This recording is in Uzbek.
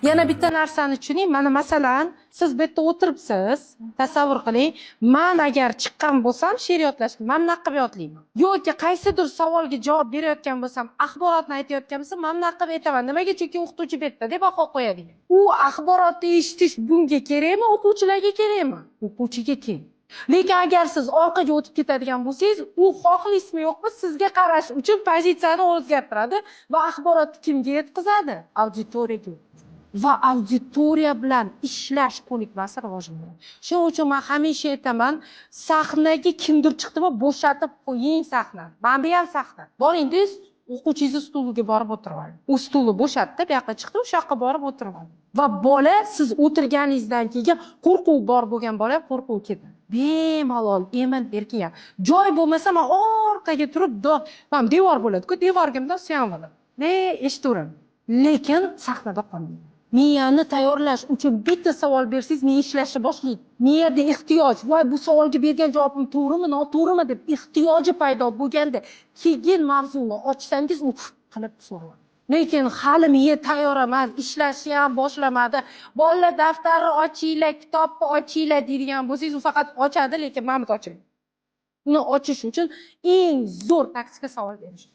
Yana bitta narsani tushuning. Mana, masalan, siz bu yerda o'tiribsiz, tasavvur qiling. Man agar chiqqan bo'lsam she'r yodlashga, man bunaqa qilib yodlayman. Yoki qaysidir savolga javob berayotgan bo'lsam, axborotni aytayotgan bo'lsam, man bunaqa qilib aytaman. Nimaga? Chunki o'qituvchi bu yerda deb baho qo'yadigan. U axborotni eshitish bunga kerakmi, o'quvchilarga kerakmi? O'quvchiga kerak. Lekin agar siz orqaga o'tib ketadigan bo'lsangiz, u xohlaysizmi yo'qmi, sizga qarash uchun pozitsiyani o'zgartiradi va axborotni kimga yetkazadi? Auditoriyaga. Va auditoriya bilan ishlash ko'nikmasi rivojlanadi. Shuning uchun man hamisha aytaman, sahnaga kimdir chiqdimi, bo'shatib qo'ying sahnani. Mana bu ham sahna. Boringda, o'quvchingizni stuliga borib o'tirib oling. U stulni bo'shatdi, bu yoqqa chiqdi, o'sha yoqqa borib o'tirib oling. Va bola siz o'tirganingizdan keyin qo'rquv bor bo'lgan bola ham qo'rquvi ketadi. Bemalol, emin erkin. Joy bo'lmasa, man orqaga turib, mana devor bo'ladi-ku, devorga bundoq suyanib olaman. Ne eshitaveraman. Lekin sahnada qolmayman. Miyani tayyorlash uchun bitta savol bersangiz, miya ishlashni boshlaydi. Miyada ehtiyoj, voy, bu savolga bergan javobim to'g'rimi, noto'g'rimi deb ehtiyoji paydo bo'lganda, keyin mavzuni ochsangiz, u qilib so'raydi. Lekin hali miya tayyor emas, ishlashni ham boshlamadi. Bolalar, daftarni ochinglar, kitobni ochinglar deydigan bo'lsangiz, u faqat ochadi, lekin mana bu ochmaydi. Uni ochish uchun eng zo'r taktika savol berish.